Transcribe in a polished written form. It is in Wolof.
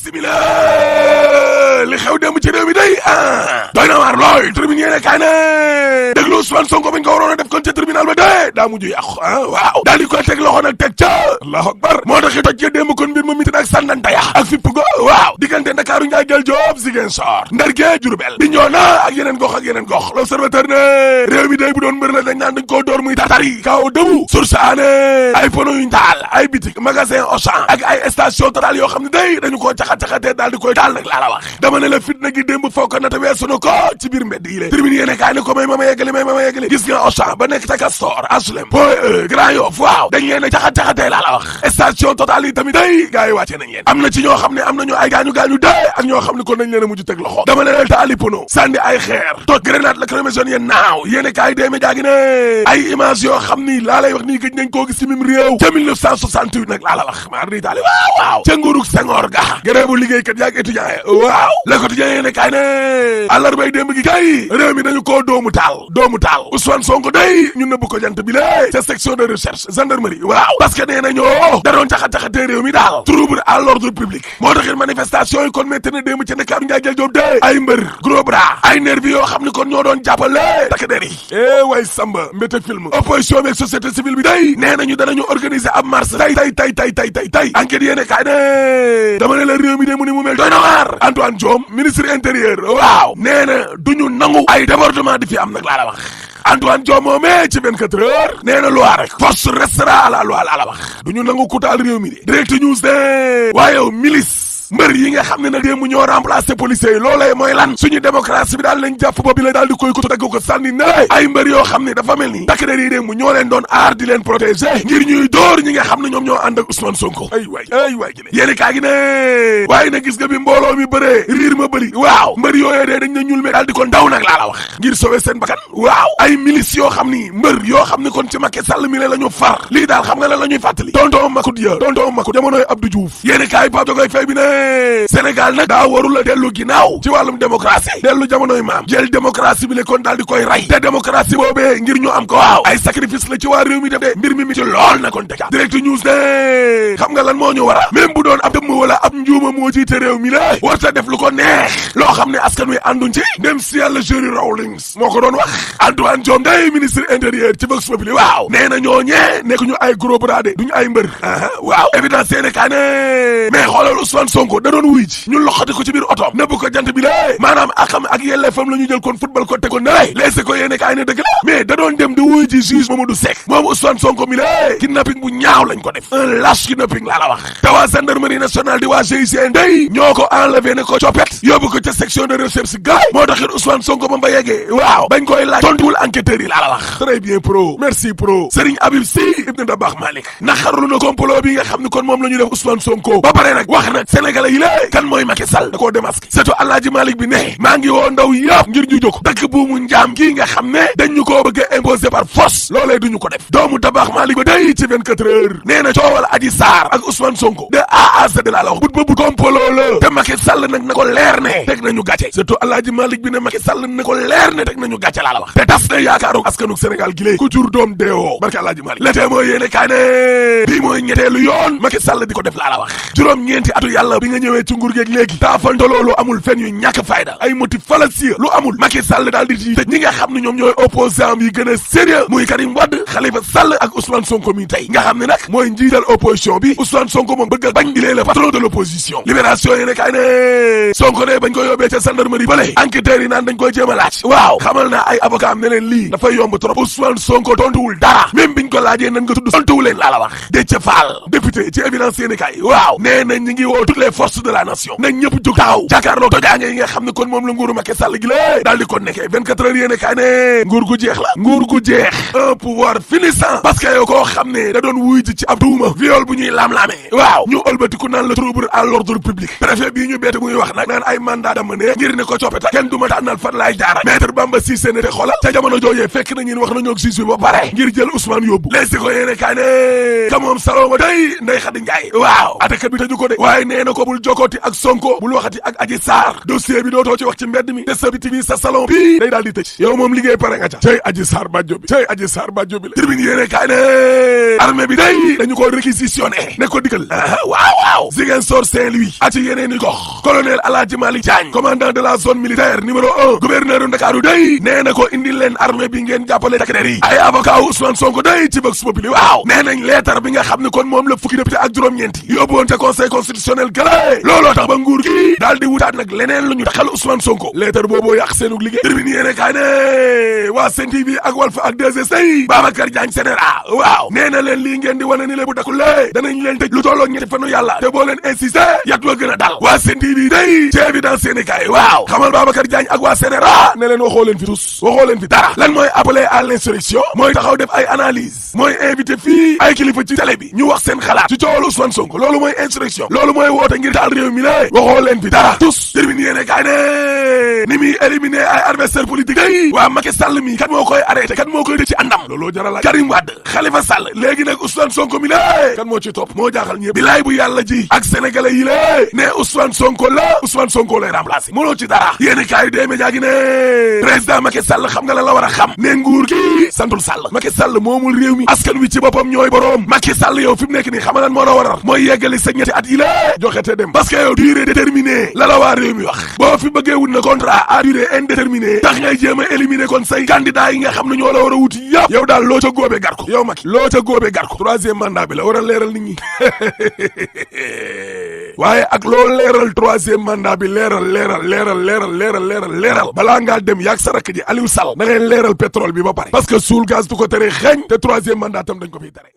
bisimila li xew dem ci réew mi day doy na waar lool tribune yéene kaay ne déglu Ousmane Sonko bañ ko waroon a def kon ca tribunal ba dee daa mujj yàqu waaw daal di koy teg loxo nag teg ca allahu akbar moo tax toj ca démb kon mbir ma mitin ak sànnante ya ak fipp go waaw diggante Ndakaaru Njaay jël Joob Ziguinchor Ndar gee Jurbel Bignona ak yeneen gox l'observateur ne réew mi day bu doon mbër la dañ naan dañ koo door muy tatari kaw dëbu source ané ay pono yuñ taal ay bitik magasin Auchan ak ay station Total yoo xam ne day dañu koo caxat-caxatee daal di koy taal nag laa la wax dama ne la fitna gi démb foo ko nata weesu na ko ci biir mbedd yi lée tribune yéene kaay ne ko may ma yeggali gis nga Auchan ba nekk ca Castor HLM Point E Grand Yoff waaw dañ leen a caxat-caxatee laa la wax station Total yi tamit day gars yi wàcce nañ leen am na ci ñoo xam ne am nañu ay gaañu dee ak ñoo xam ne kon nañ leen a mujj teg loxo dama ne la taali pono sànni ay xeer toj grenade lacrymogène yéen naaw yéene kaay dee média gi ne ay image yoo xam ni laa lay wax nii gëj nañ koo gis ci mim réew ca 1968 nag laa la wax maar di taali waaw ca nguurug Senghor ga grève bu liggéeykat yaak étudiant yi waaw le quotidien yéene kaay ne àllarbay démb gi kay réew mi dañu koo doomu taal Ousmane Sonko day ñu nëbb ko jant bi lée ca section de recherche gendarmerie waaw parce que nee na ñoo da doon caxat-caxatee réew mi daal trouble à l'ordre public moo taxit manifestation yi kon metti na démb ca Ndakaaru Njaay jël Joob de ay mbër gros bras ay nervi yoo xam ne kon ñoo doon jàppale takk der yi way samba mbéte film opposition bi ak société civile bi day nee nañu danañu organiser ab marche tey enquête yéene kaay ne dama ne la réew mi de mu ni mu mel doy na waar Antoine Diome ministre intérieur waaw nee na duñu nangu ay débordement di fi am nag laa la wax Antoine Diome moomee ci 24 heures nee na loi rek force restera à la loi laa la wax duñu nangu kutaal réew mi de direct news de waaye milice mbër yi nga xam ne nag démb ñoo remplacé policiers yi loolee mooy lan suñu démocratie bi daal lañ jàpp boobu la daal di koy kutu dagg ko sànni ne ay mbër yoo xam ne dafa mel ni takk der yi démb ñoo leen doon aar di leen protéger ngir ñuy dóor ñi nga xam ne ñoom ñoo ànd ak Ousmane Sonko ay waay gi ne yéeni kaa gi ne waaye na gis nga bi mbooloo mi bëree riir ma bëri waaw mbër yooyee dee dañ na ñuul me daal di ko ndaw nag laa la wax ngir sauver seen bakkan waaw ay milice yoo xam ni mbër yoo xam ne kon ci Macky Sall mi la ñu far lii daal xam nga lan la ñuy fàttali tonton Macoute jamonoy Abdou Diouf yéeni kaa yi Pape Jogoy Faye bi ne Sénégal nag daa warul a dellu ginnaaw ci wàllum démocratie dellu jamonoy maam jël démocratie bi le kon daal di koy rey te démocratie boobee ngir ñu am ko waaw ay sacrifice la ci waa réew mi def de mbir mi ci lool na kon tega direct news ne xam nga lan moo ñu war a même bu doon ab dëmm wala ab njuuma moo jiite réew mi la warta def lu ko neex loo xam ne askan wi ànduñ ci dem si yàlla Jerry Rawlings moo ko doon wax Antoine Diome day ministre intérieur ci Vox Populi waaw nee na ñooñee nekk ñu ay gros bras de duñu ay mbër waaw évidence yéene kaa ne mais xoolal Ousmane Sonko da doon wuy ji ñu loxati ko ci biir otoom nëbb ko jant bi lée maanaam akam ak yelleefam la ñu jël kon football ko te ko nelay leese ko yéene kaay ne dëgg la mais da doon dem di wuy ji juge Mamadou Seck moom Ousmane Sonko mi lée kidnapping bu ñaaw lañ ko def un lâche kidnapping laa la wax te waa gendarmerie nationale di waa GIGN day ñoo ko enlevé ne ko coppet yóbbu ko ca section de recherche gaay moo taxit Ousmane Sonko ba yeggee waaw bañ koy laaj tontuwul enquêteurs yi laa la wax très bien pro merci pro Serigne Habib Sy Ibn Dabakh Malick naxarlu na complot bi nga xam ne kon moom la ñu def Ousmane Sonko ba pare nag wax nag sénégalais yi lée kan mooy Macky Sall da koo démasqué surtout Alaaji Malick bi ne maa ngi woo ndaw yëpp ngir ñu jóg dëkk buumu njaam gii nga xam ne dañ ñu koo bëgg a imposer par force loolee duñu ko def doomu Dabakh Malick ba day ci 24 heures nee na coowal Adji Sarr ak Ousmane Sonko de A à Z de la wax but ba but complot la te Macky Sall nag na ko leer ne teg nañu gàcce surtout Alaaji Malick bi ne Macky Sall na ko leer ne teg nañu gàcce laa la wax te tas na yaakaaru askanuk Sénégal gi lée ku jur doom deewoo barke Alaaji Malick la tee mooy yéene kaay ne bii mooy ñetteelu yoon Macky Sall di ko def laa la wax juróom-ñeenti atu yàlla bi nga ñëwee ci nguur geeg léegi taafalta loolu amul fen yu ñàkk fayda ay motif fallacieux lu amul Macky Sall daal di ci tëj ñi nga xam ne ñoom ñooy opposant yi gën a sérieux muy Karim Wade Khalifa Sall ak Ousmane Sonko mi tey nga xam ne nag mooy njiital opposition bi Ousmane Sonko moom bëgg a bañ il est le patron de l'opposition libération yi ne kay ne Sonko ne bañ ko yóbbee ca gendarmerie bale enquêteurs yi naan dañ koy jéem a laaj waaw xamal na ay avocat am ne leen lii dafay yomb trop Ousmane Sonko tontuwul dara même biñ ko laajee nan nga tudd tontuwu leen laa la wax Déthié Fall député ci évidence yéene kay waaw nee na ñi ngi woo toutes les forces de la nation nañ ñëpp jóg taxaw jàkkaarloo tojaange yi nga xam ne kon moom la nguuru Macky Sall gi lée daal di ko nekkee 24 heures yéene kaay ne nguur gu jeex la nguur gu jeex un pouvoir finissant parce que yow koo xam ne da doon wuy ji ci ab tuuma viol bu ñuy laam-laamee waaw ñu ëlbatiku naan la trouble à l'ordre public préfet bii ñu beete muy wax nag naan ay mandat d'amener ngir ne ko coppeta kenn du ma tànnal fan laay jaara maître Bamba Cissé ne te xoolal ca jamono joojee fekk na ñun wax nañoo ak juge bi ba pare ngir jël Ousmane yóbbu leesi ko yéene kaay ne ka moom salonga day Ndeye Khady Ndiaye waaw attakat bi tëju ko de waaye nee na ko ko bul jokkooti ak Sonko bul waxati ak Adji Sarr dossier bi dootoo ci wax ci mbedd mi te sa biti bi sa salon bi day daal di tëj yow moom liggéey pare nga ca cey Adji Sarr bàjjo bi cey Adji Sarr bàjjo bi la tribune yéene kaay ne armée bi day dañu ko réquisitionné ne ko dikkal waaw Ziguinchor Saint-Louis ak ci yeneen i gox colonel Aladji Malick Diagne commandant de la zone militaire numéro 1 gouverneur u Ndakaaru day nee na ko indil leen armée bi ngeen jàppale takk der yi ay avocat Ousmane Sonko day ci Vox Populi waaw nee nañ leetar bi nga xam ne kon moom la fukki député ak juróom-ñeenti yóbbu woon te conseil constitutionnel gële looloo tax ba nguur gi daal di wutaat nag leneen lu ñu taxal Ousmane Sonko leetar booboo yàq seenug liggéey termine yéene kaay ne waa Sen TV ak Walf ak 2S day Babacar Diagne Sénéra waaw nee na leen lii ngeen di wane ni le bu dakulee danañ leen tëj lu tolloo ñetti fanu yàlla te boo leen insisté yat wa gën a dal waa Sen TV day ci évidence yéene kaay waaw xamal Babacar Diagne ak waa Sénéra ne leen waxoo leen fi tus waxoo leen fi dara lan mooy appelé à l'insurrection mooy taxaw def ay analyse mooy invité fii ay kilifa ci télé bi ñu wax seen xalaat ci coowal Ousmane Sonko loolu mooy insurrection loolu mooy woote ngir taal réew mi la waxoo leen fi dara tous termine yéene kaay ne ni muy éliminer ay adversaire politique day waa Macky Sall mi kat moo koy arrêté kat moo koy dëj ci àndam looloo jaral Karim Wade Khalifa Sall léegi nag Ousmane Sonko mi la kan moo ci topp moo jaaxal ñëpp bilaay bu yàlla ji ak sénégalais yi la ne Ousmane Sonko la Ousmane Sonko lay remplacer mënoo ci dara yéene kaay dee média gi ne président Macky Sall xam nga la war a xam ne nguur gi santul Sall Macky Sall moomul réew mi askan wi ci boppam ñooy boroom Macky Sall yow fi mu nekk nii xam nga lan moo la waral mooy yeggali sa ñetti at yi la joxe te dem parce que yow durée déterminée la la waa réew mi wax boo fi bëggee wut na contrat à durée indéterminée tax ngay jéem a éliminer kon say candidat yi nga xam ne ñoo la war a wuti yëpp yow daal loo ca góobee gar ko yow Macky loo ca góobee gar ko troisième mandat bi la war a leeral nit ñi waaye ak loo leeral troisième mandat bi leeral balaa ngaa dem yaag sa rakk ji Aliou Sall na ngeen leeral pétrole bi ba pare parce que suul gaz du ko tere xeeñ te troisième mandat tam dañ ko fiy tere